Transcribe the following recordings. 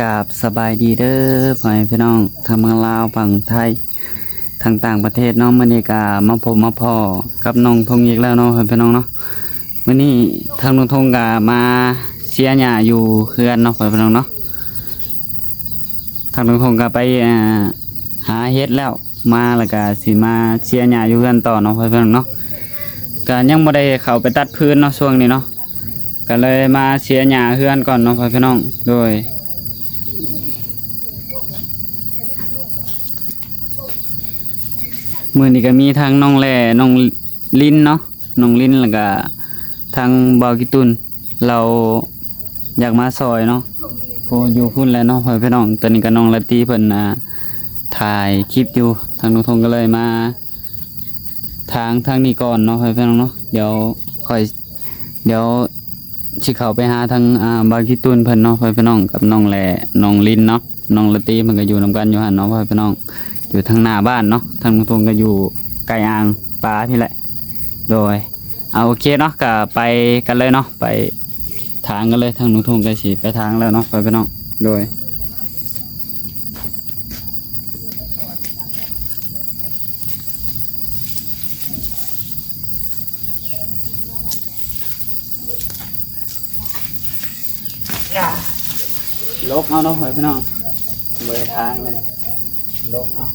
ກາບສະບາຍດີເດີ ພໍ່ແມ່ພີ່ນ້ອງ ທັງເມືອງລາວ ຝັ່ງໄທ ທັງຕ່າງປະເທດເນາະ. ມື້ນີ້ກະມາພົບມາພໍ້ກັບນ້ອງທົງອີກແລ້ວເນາະ ພໍ່ແມ່ພີ່ນ້ອງເນາະ. ມື້ນີ້ທາງນ້ອງທົງກະມາເສຍຫຍ້າຢູ່ເຮືອນເນາະ ພໍ່ແມ່ພີ່ນ້ອງເນາະ. ທາງນ້ອງທົງກະໄປ ອ່າ ຫາເຫັດແລ້ວ ມາແລ້ວກະຊິມາເສຍຫຍ້າຢູ່ເຮືອນຕໍ່ເນາະ ພໍ່ແມ່ພີ່ນ້ອງເນາະ. ກະຍັງບໍ່ໄດ້ເຂົ້າໄປຕັດຟືນເນາະ ຊ່ວງນີ້ເນາະ. ກະເລີຍມາເສຍຫຍ້າເຮືອນກ່ອນເນາະ ພໍ່ແມ່ພີ່ນ້ອງ. ໂດຍ ມື້ນີ້ກະມີທັງນ້ອງແຫຼ ນ້ອງລິນເນາະ ນ້ອງລິນ ແລ້ວກະທັງບ່າວກິຕຸນ ລາວຢາກມາຊ່ອຍເນາະ ຜູ້ຢູ່ພຸ້ນແຫຼະເນາະ ພໍ່ແມ່ພີ່ນ້ອງ. ຕອນນີ້ກະນ້ອງລາຕີເພິ່ນ ອ່າ ຖ່າຍຄລິບຢູ່ ທາງນ້ອງທົງກະເລີຍມາ ທາງ ທາງນີ້ກ່ອນເນາະ ພໍ່ແມ່ພີ່ນ້ອງເນາະ. ດຽວຂ້ອຍ ດຽວຊິເຂົ້າໄປຫາທາງ ອ່າ ບ່າວກິຕຸນເພິ່ນເນາະ ພໍ່ແມ່ພີ່ນ້ອງ ກັບນ້ອງແຫຼ ນ້ອງລິນເນາະ. ນ້ອງລາຕີເພິ່ນກະຢູ່ນຳກັນຢູ່ຫັ້ນເນາະ ພໍ່ແມ່ພີ່ນ້ອງ ຢູ່ທາງໜ້າບ້ານເນາະ. ທາງນ້ອງທົງກະຢູ່ໃກ້ອ່າງປາພີ້ແຫຼະ. ໂດຍ ເອົາ ໂອເຄເນາະ ກະໄປກັນເລີຍເນາະ ໄປທາງກັນເລີຍ. ທາງນ້ອງທົງກະຊິໄປທາງແລ້ວເນາະ ພໍ່ແມ່ພີ່ນ້ອງ. ໂດຍ ລົກເອົາເນາະ ພໍ່ແມ່ພີ່ນ້ອງ ບໍ່ໄດ້ທາງເລີຍ ລົກເອົາ.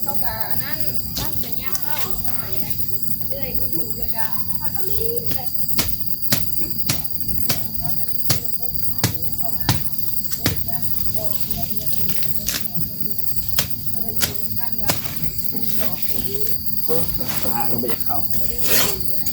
ເຂົາກະອັນນັ້ນ ເຂົາກະຍ່າງເວົ້າໜ້ອຍໆ ເລື້ອຍບໍ່ຖືກ ແລ້ວກະພາກັນຫຼິ້ນໄປ. ຫາກະບໍ່ຢາກເຂົ້າ.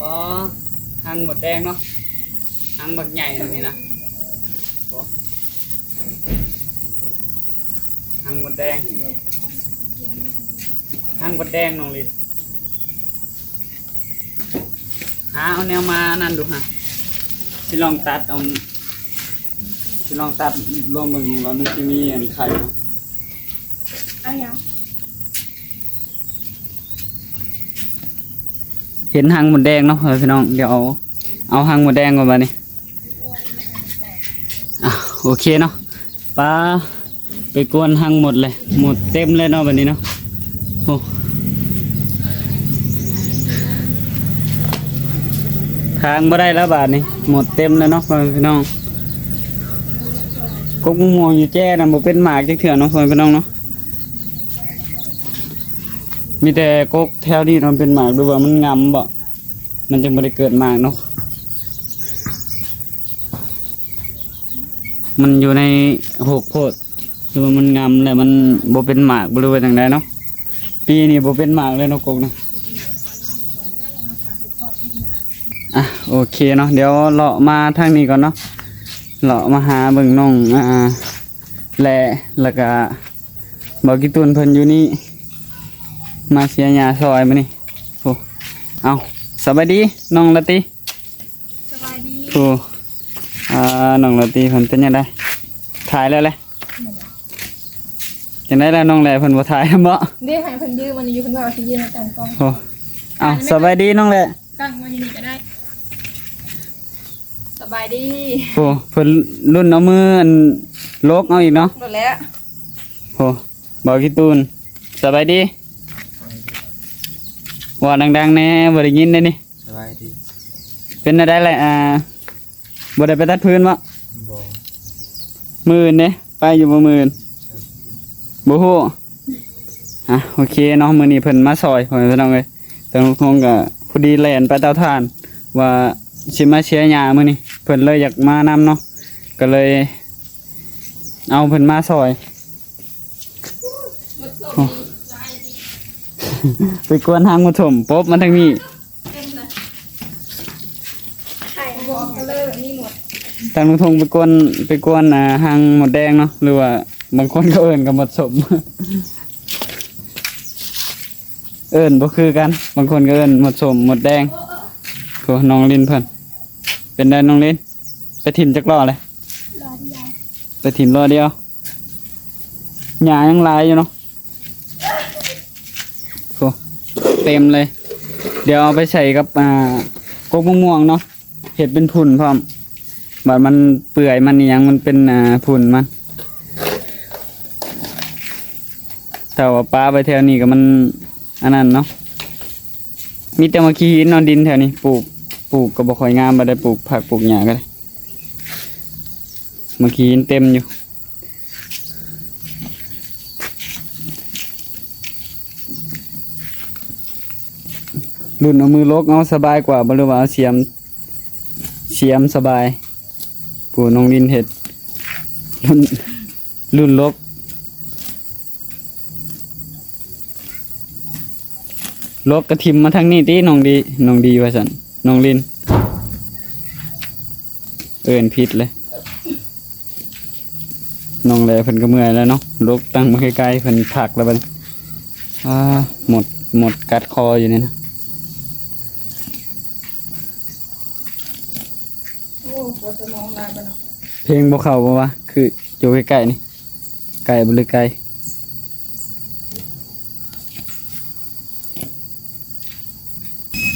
ບໍ່ ຮັງມົດແດງເນາະ ຮັງບັກໃຫຍ່ນີ້ນະ. ໂອ້ ຮັງມົດແດງ ຮັງມົດແດງ ນ້ອງລິນ. ຫາເອົາແນວມາອັນນັ້ນດູຫະ ຊິລອງຕັດເອົາ ຊິລອງຕັດລວມເບິ່ງວ່າມັນຊິມີອັນໄຂ່ເນາະ. ເອົາຫຍັງ? ເຫັນຮັງມົດແດງເນາະ ພີ່ນ້ອງ. ດຽວ ເອົາຮັງມົດແດງກ່ອນບາດນີ້. ອ່ະ ໂອເຄເນາະ ປາ ໄປກວນຮັງມົດເລີຍ ມົດເຕັມເລີຍເນາະບາດນີ້ເນາະ. ໂອ້ ທາງບໍ່ໄດ້ແລ້ວບາດນີ້ ມົດເຕັມເລີຍເນາະ ພໍ່ແມ່ພີ່ນ້ອງ. ກົກມະມ່ວງຢູ່ແຈ້ນະ ບໍ່ເປັນໝາກຈັກເທື່ອເນາະ ພໍ່ແມ່ພີ່ນ້ອງເນາະ. ມີແຕ່ກົກແຖວນີ້ເນາະເປັນໝາກ ຫຼືວ່າມັນງຳບໍ ມັນຈຶ່ງບໍ່ໄດ້ເກີດໝາກເນາະ. ມັນຢູ່ໃນຮົກໂພດ ຫຼືວ່າມັນງຳແລ້ວມັນບໍ່ເປັນໝາກ ຫຼືວ່າຈັ່ງໃດເນາະ. ປີນີ້ບໍ່ເປັນໝາກເລີຍເນາະ ກົກນະ. ອ່ະ ໂອເຄເນາະ ດຽວເລາະມາທາງນີ້ກ່ອນເນາະ ເລາະມາຫາເບິ່ງນ້ອງ ອ່າ ແລະ ແລ້ວກະ ບ່າວກີ່ຕຸ່ນເພິ່ນຢູ່ນີ້ ມາເສຍຫຍ້າຊ່ອຍມື້ນີ້. ໂອ້ ເອົ້າ ສະບາຍດີນ້ອງລາຕີ. ສະບາຍດີ. ໂອ້ ອ່າ ນ້ອງລາຕີເພິ່ນເປັນຈັ່ງໃດ ຖ່າຍແລ້ວແຫຼະ. ຈັ່ງໃດລະ ນ້ອງແຫຼເພິ່ນບໍ່ຖ່າຍນຳບໍ? ເດ້ ໃຫ້ເພິ່ນຢືມມັນຢູ່ ເພິ່ນວ່າຊິຢືມຕັ້ງກ້ອງ. ໂອ້ ເອົ້າ ສະບາຍດີນ້ອງແຫຼ. ຕັ້ງໄວ້ຢູ່ນີ້ກໍໄດ້. ສະບາຍດີ. ໂອ້ ເພິ່ນລຸ້ນເອົາມືອັນຫຼົກເອົາອີກເນາະ. ໂດນແລ້ວ. ໂອ້ ບ່າວກີ່ຕຸ່ນ ສະບາຍດີ. ເວົ້າດັງໆແດ່ ບໍ່ໄດ້ຍິນເດ້ນີ້. ສະບາຍດີ. ເປັນແນວໃດແຫຼະ ອ່າ ບໍ່ໄດ້ໄປຕັດຟືນບໍ? ບໍ່. ມື້ອື່ນເດ້ ໄປຢູ່ບໍ່ມື້ອື່ນ? ບໍ່ຮູ້. ອ່ະ ໂອເຄເນາະ ມື້ນີ້ເພິ່ນມາຊ່ອຍ ພໍ່ແມ່ພີ່ນ້ອງເອີຍ. ທາງລຸງທົງກໍພໍດີແລ່ນໄປເຕົາຖ່ານ ວ່າຊິມາເສຍຫຍ້າມື້ນີ້ ເພິ່ນເລີຍຢາກມານຳເນາະ ກໍເລີຍເອົາເພິ່ນມາຊ່ອຍ. ໂອ້ ໄປກວນຮັງໝົດສົມ ປົບມາທາງນີ້. ທາງລຸງທົງໄປກວນ ໄປກວນ ອ່າ ຮັງມົດແດງເນາະ ຫຼືວ່າບາງຄົນກໍເອີ້ນກັບໝົດສົມ ເອີ້ນບໍ່ຄືກັນ ບາງຄົນກໍເອີ້ນໝົດສົມ ໝົດແດງ. ໂອ້ ນ້ອງລິນເພິ່ນ ເປັນໃດນ້ອງລິນ ໄປຖິ້ມຈັກລໍ້ແລ້ວ? ລໍ້ດຽວ. ໄປຖິ້ມລໍ້ດຽວ. ຫຍ້າຍັງຫຼາຍຢູ່ເນາະ. ໂອ້ ເຕັມເລີຍ. ດຽວເອົາໄປໃສ່ກັບ ອ່າ ກົກມະມ່ວງເນາະ ເຮັດເປັນຝຸ່ນພ້ອມ. ບາດມັນເປື່ອຍມັນອີ່ຫຍັງ ມັນເປັນ ອ່າ ຝຸ່ນມັນ. ຖ້າວ່າປະໄວ້ແຖວນີ້ກໍມັນອັນນັ້ນເນາະ. ມີແຕ່ໝາກຂີ້ຫີນເນາະ ດິນແຖວນີ້ ປູກ ປູກກໍບໍ່ຄ່ອຍງາມປານໃດ ປູກຜັກປູກຫຍ້າກໍໄດ້. ໝາກຂີ້ຫີນເຕັມຢູ່. ລຸ້ນເອົາມືຫຼົກເອົາສະບາຍກວ່າບໍ່ ຫຼືວ່າເອົາສຽມ ສຽມສະບາຍ? ຜູ້ນ້ອງລິນເຮັດ ລຸ້ນ ລຸ້ນຫຼົກ ຫຼົກກະຖິ້ມມາທາງນີ້ຕິ ນ້ອງດີ ນ້ອງດີວ່າຊັ້ນ ນ້ອງລິນ. ເອີ້ນຜິດເລີຍ. ນ້ອງແຫຼເພິ່ນກໍເມື່ອຍແລ້ວເນາະ ຫຼົກຕັ້ງມາໃກ້ໆ ເພິ່ນພັກແລ້ວບັດນີ້. ອາ ມົດ ມົດກັດຄໍຢູ່ນີ້ນະ. ໂອ້ ປວດສະໝອງຫຼາຍບັດເນາະ. ເພງບໍ່ເຂົ້າບໍ່ວະ? ຄືຢູ່ໃກ້ໆນີ້ ໃກ້ບໍ່ ຫຼືໄກ?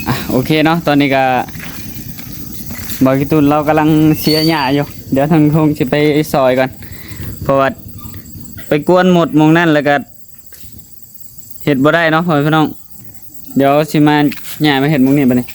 ອ່ະ ໂອເຄເນາະ ຕອນນີ້ກະບ່າວກິຕຸນລາວກຳລັງເສຍຫຍ້າຢູ່ ດຽວທາງຄົງຊິໄປຊ່ອຍກ່ອນ ເພາະວ່າໄປກວນມົດໝ່ອງນັ້ນ ແລ້ວກະເຮັດບໍ່ໄດ້ເນາະ ພໍ່ແມ່ພີ່ນ້ອງ. ດຽວຊິມາ ຍ້າຍມາເຮັດໝ່ອງນີ້ບັດນີ້.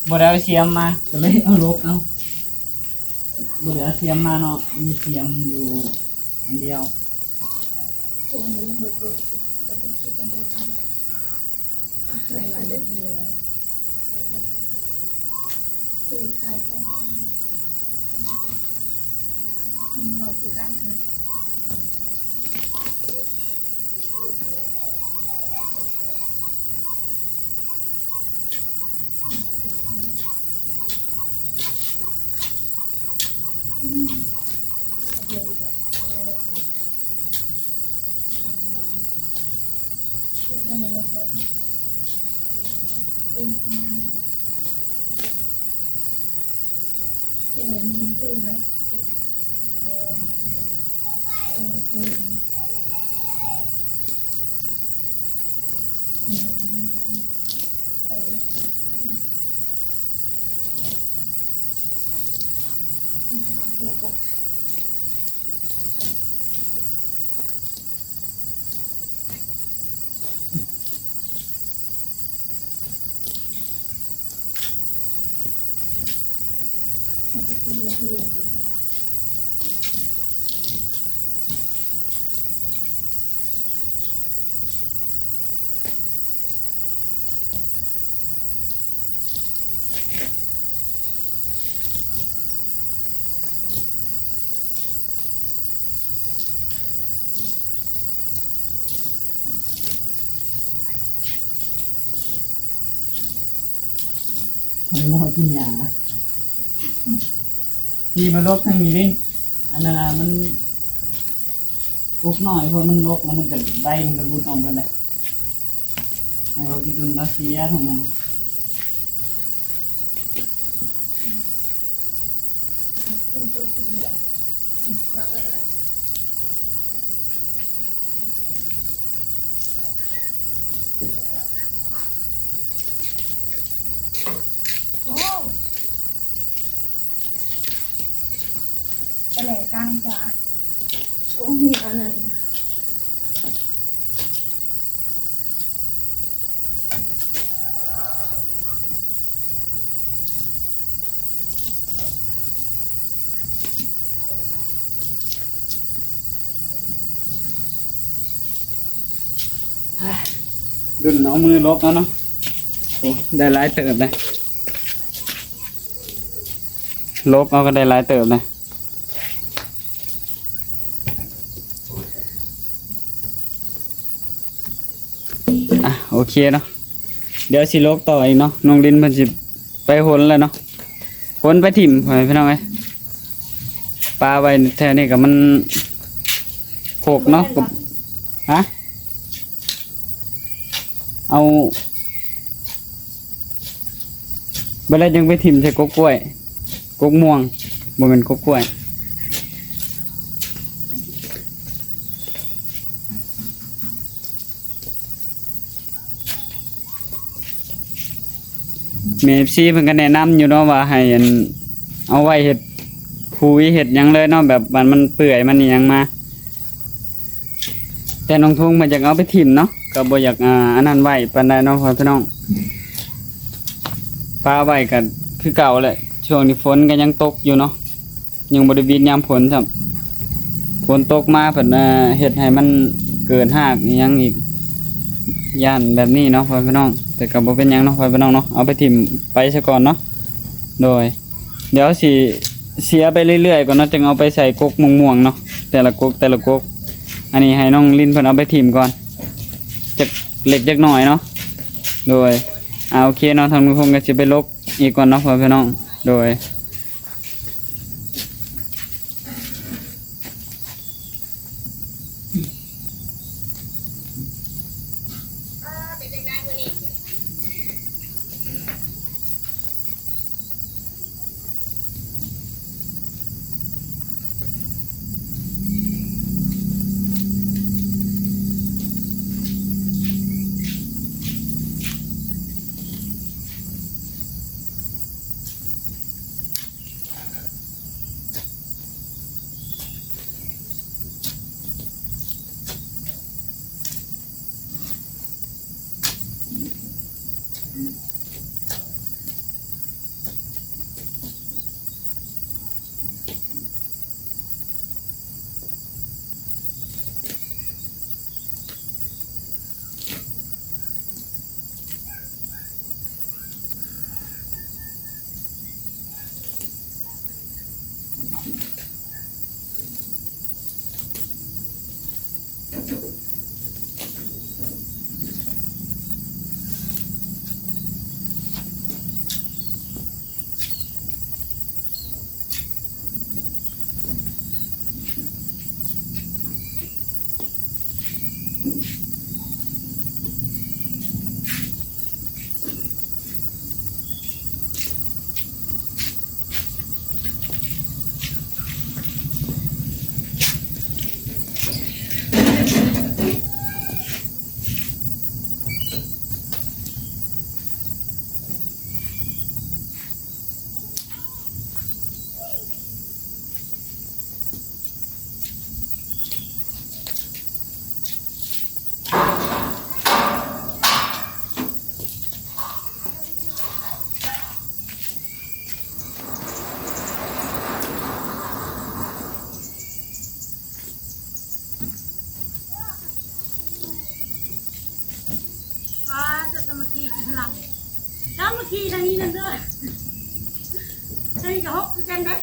ບໍ່ໄດ້ເອົາສຽມມາ ກໍເລີຍເອົາຫຼົກເອົາ. ບໍ່ໄດ້ເອົາສຽມມາເນາະ ມີສຽມຢູ່ອັນດຽວ. ໃນລາຍລະອຽດ. ຄືຂາຍຂອງກັນ ມັນເວົ້າຄືກັນຫັ້ນນະ. ເຮັດເລື່ອງນີ້ແລ້ວກໍ ເອີ ປະມານນັ້ນ ຢ່າໃຫ້ມັນເພິ່ມຂຶ້ນເລີຍ. ເອີ ເອີ ໂອເຄ. ທຳງົວກິນຫຍ້າ ທີ່ມາລົກທາງນີ້ເດ້. ອັນນັ້ນນະ ມັນກົກນ້ອຍ ເພາະມັນລົກແລ້ວມັນກະ ໃບມັນກະຫຼຸດອອກເບິດແຫຼະ. ໃຫ້ເຮົາກິນຕົນລາເຊຍທາງນັ້ນນະ. ໂອ້ ປາແຫຼກາງຈ້າ. ໂອ້ ມີອັນນັ້ນ. ລຸ້ນເອົາມືລົກເອົາເນາະ. ໂອ້ ໄດ້ຫຼາຍເຕີບເດ້ ລົກເອົາກະໄດ້ຫຼາຍເຕີບເດ້. ອ່ະ ໂອເຄເນາະ ດຽວຊິລົກຕໍ່ອີກເນາະ. ນ້ອງລິນເພິ່ນຊິໄປຫົນແລ້ວເນາະ ຂົນໄປຖິ້ມ ພໍ່ແມ່ພີ່ນ້ອງເອີຍ. ປາໄວ້ແຖວນີ້ກະມັນຫົກເນາະ. ຮະ ເອົາ ເວລາຈັ່ງໄປຖິ້ມໃສ່ກົກກ້ວຍ ກົກມ່ວງ ບໍ່ແມ່ນກົກກ້ວຍ. ແມ່ນ ເອັຟຊີ ເພິ່ນກະແນະນຳຢູ່ເນາະ ວ່າໃຫ້ອັນ ເອົາໄວ້ເຮັດຄຸຍເຮັດຫຍັງເລີຍເນາະ ແບບວ່າມັນເປື່ອຍມັນອີ່ຫຍັງມາ. ແຕ່ນ້ອງທຸງເພິ່ນຢາກເອົາໄປຖິ້ມເນາະ ກະບໍ່ຢາກ ອ່າ ອັນນັ້ນໄວ້ປານໃດເນາະ ພໍ່ແມ່ພີ່ນ້ອງ. ປາໄວ້ກະຄືເກົ່າແຫຼະ ຊ່ວງນີ້ຝົນກະຍັງຕົກຢູ່ເນາະ ຍັງບໍ່ໄດ້ວິດຍາມຝົນຊ້ຳ. ຝົນຕົກມາເພິ່ນ ເຮັດໃຫ້ມັນເກີດຮາກອີ່ຫຍັງອີກ ຢ້ານແບບນີ້ເນາະ ພໍ່ແມ່ພີ່ນ້ອງ. ແຕ່ກະບໍ່ເປັນຫຍັງເນາະ ພໍ່ແມ່ພີ່ນ້ອງເນາະ ເອົາໄປຖິ້ມໄປຊະກ່ອນເນາະ. ໂດຍ ດຽວຊິເສຍໄປເລື້ອຍໆກ່ອນເນາະ ຈຶ່ງເອົາໄປໃສ່ກົກມ່ວງໆເນາະ ແຕ່ລະກົກ ແຕ່ລະກົກ. ອັນນີ້ໃຫ້ນ້ອງລິນເພິ່ນເອົາໄປຖິ້ມກ່ອນ ຈັກເລັກຈັກໜ້ອຍເນາະ. ໂດຍ ອ່າ ໂອເຄເນາະ ທາງນ້ອງທຸງກະຊິໄປລົກອີກກ່ອນເນາະ ພໍ່ແມ່ພີ່ນ້ອງ. ໂດຍ. ຕາມມາຂີ່ທາງນີ້ນັ້ນເດີ ທາງນີ້ກໍຫົກຄືກັນເດ້.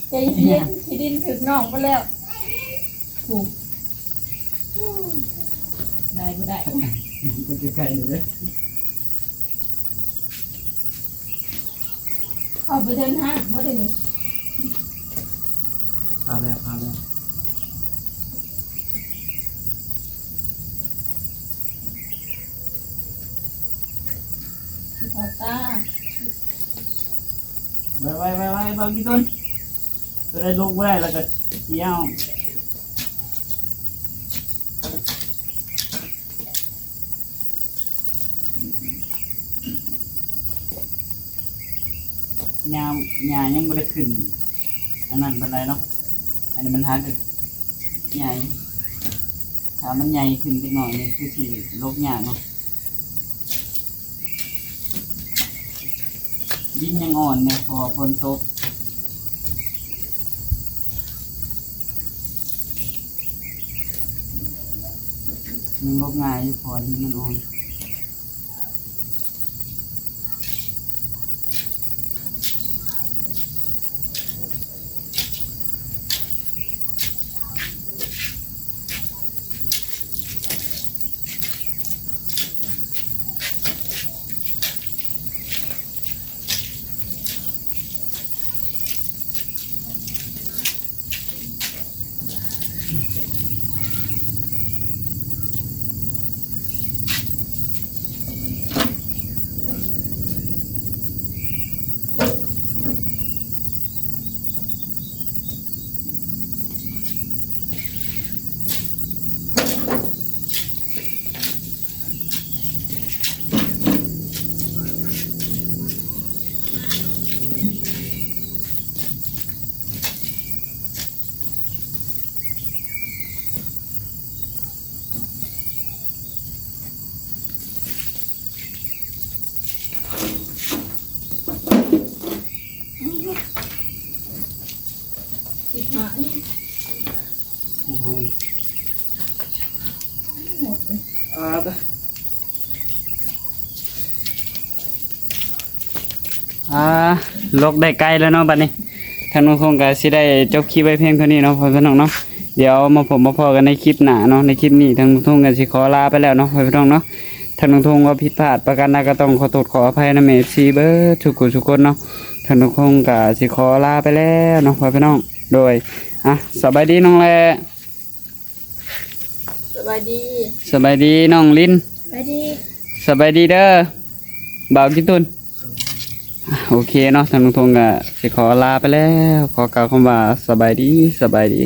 ใจเย็นๆ ขี้ดินถืกน้องไปแล้ว ผูก ได้บ่ได้ ไปไกลๆ เลยเด้อ เข้าไปเดินห้างบ่ได้นี่ พาแล้ว พาแล้ว สิเข้าตา ไวๆๆๆ เบากี่ต้น ตัวใดลงบ่ได้แล้วก็เสียเอา หญ้า หญ้ายังบ่ได้ขึ้น อันนั้นปานใดเนาะ อันนี้มันหากะใหญ่ ถ้ามันใหญ่ขึ้นจักหน่อยนี่คือสิลกยากเนาะ ดินยังอ่อนแหน่ เพราะว่าฝนตก ยังลกง่ายอยู่ เพราะว่าดินมันอ่อน. สิบห้า สิบห้า อ่า ອ່າ ລົກໄດ້ໄກ່ແລ້ວເນາະ ບັດນີ້ທາງນ້ອງທົງກໍຊິໄດ້ຈົບຄລິບໄວ້ພຽງເທົ່ານີ້ເນາະ ພໍ່ແມ່ພີ່ນ້ອງເນາະ. ດຽວມາພົບມາພໍ້ກັນໃນຄລິບໜ້າເນາະ. ໃນຄລິບນີ້ທາງນ້ອງທົງກໍຊິຂໍລາໄປແລ້ວເນາະ ພໍ່ແມ່ພີ່ນ້ອງເນາະ. ທາງນ້ອງທົງວ່າຜິດພາດປະການໃດກໍຕ້ອງຂໍໂທດຂໍອະໄພນຳ ເອັຟຊີ ເບິດທຸກຜູ້ທຸກຄົນເນາະ. ທາງນ້ອງທົງກໍຊິຂໍລາໄປແລ້ວເນາະ ພໍ່ແມ່ພີ່ນ້ອງ. ໂດຍ ອ່ະ ສະບາຍດີນ້ອງແລ. ສະບາຍດີ ສະບາຍດີນ້ອງລິນ ສະບາຍດີ ສະບາຍດີເດີບ່າວກິນຕຸນ. ໂອເຄເນາະ ທາງນ້ອງທົງກໍຊິຂໍລາໄປແລ້ວ ຂໍກ່າວຄຳວ່າສະບາຍດີ ສະບາຍດີ.